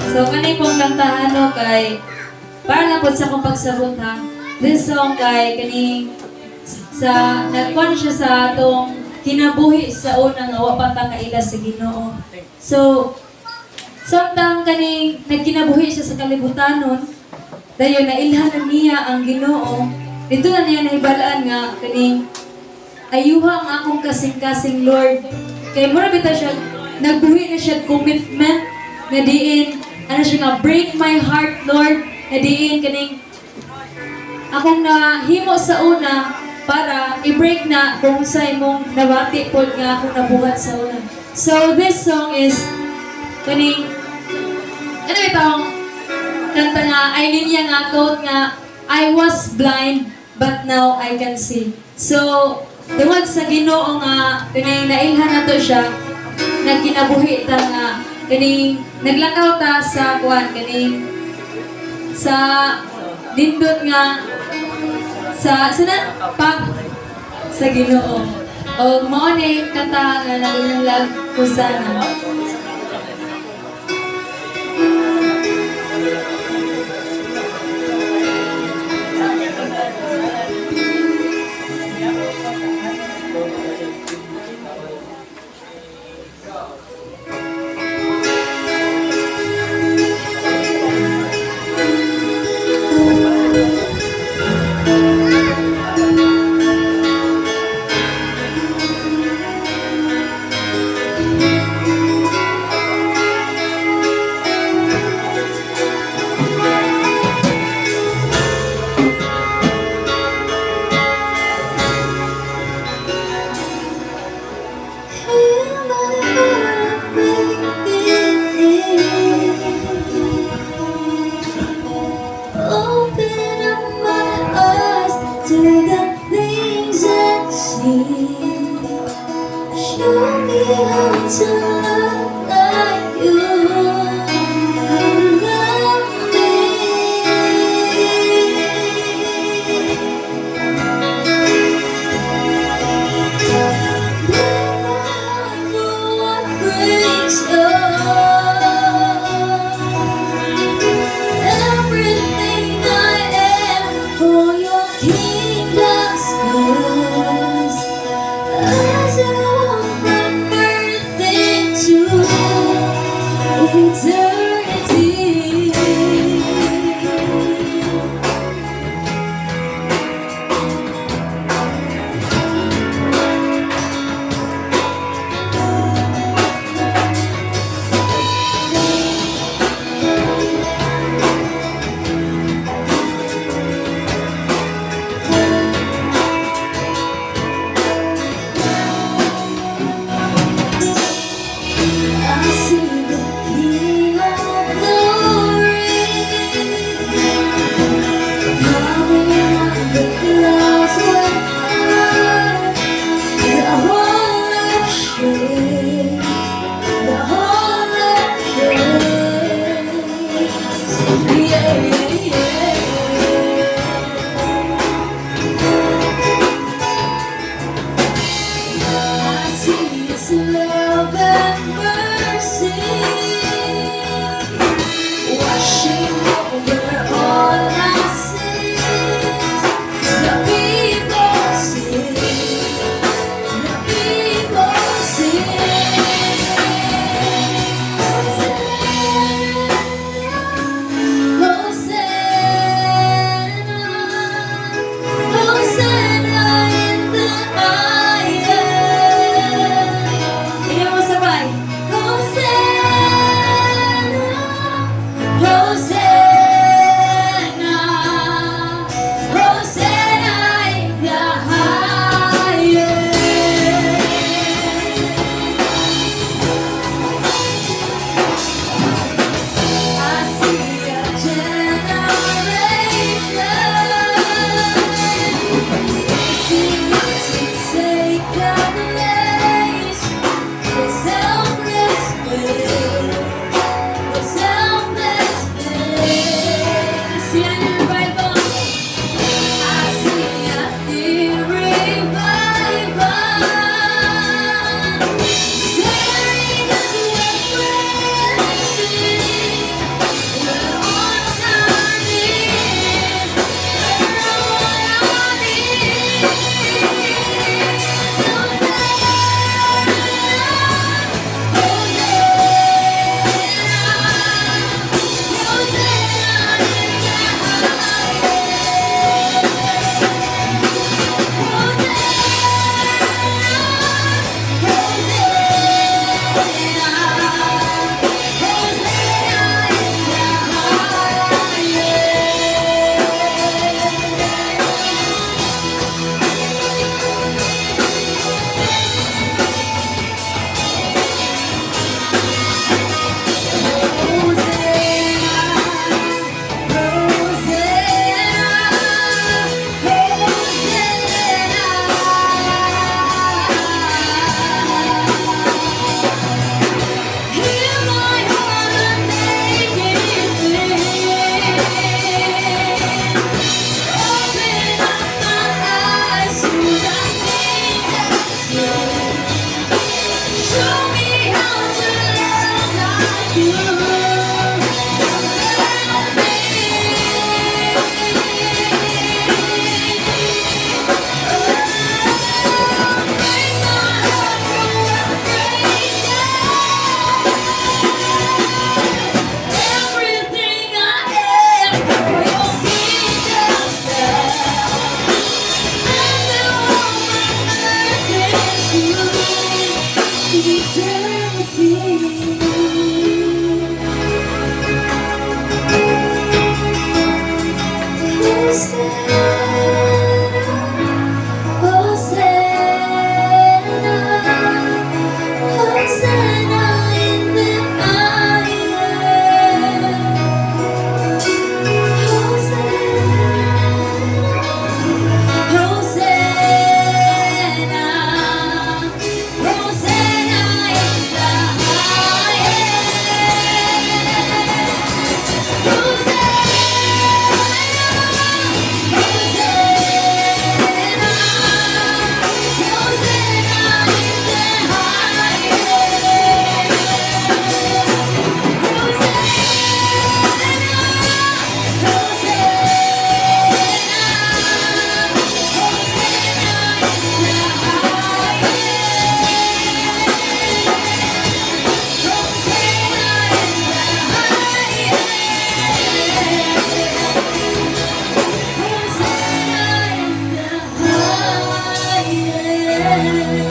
So kani pong kantahan, no, kay para lang po sa akong pagsabot, ha. This song kay kaning sa nagkuan siya sa atong kinabuhi sa una nga wa pa ta kaila sa Ginoo. So samtang kaning nagkinabuhi siya sa kalibutan nun, dayon nailhan na niya ang Ginoo. Dito na niya nahibalaan nga kaning ayuha ang akong kasing-kasing, Lord. Kay mura bitaw siya nagbuhi na siya commitment nga diin ano siya nga, "Break my heart, Lord," nga diin kaning akong nahimo sa una para i-break na kung sa imong nabati pod nga akong nabuhat sa una. So this song is kaning ano itong kanta nga ay linya nga quote nga, "I was blind but now I can see." So tungod sa Ginoo nga kaning nailhan nato siya, nagkinabuhi ta nga kaning naglakaw ta sa kuan, kaning sa nindot nga sa na pa sa Ginoo. O mao ni kanta nga nalinanglag ko sana.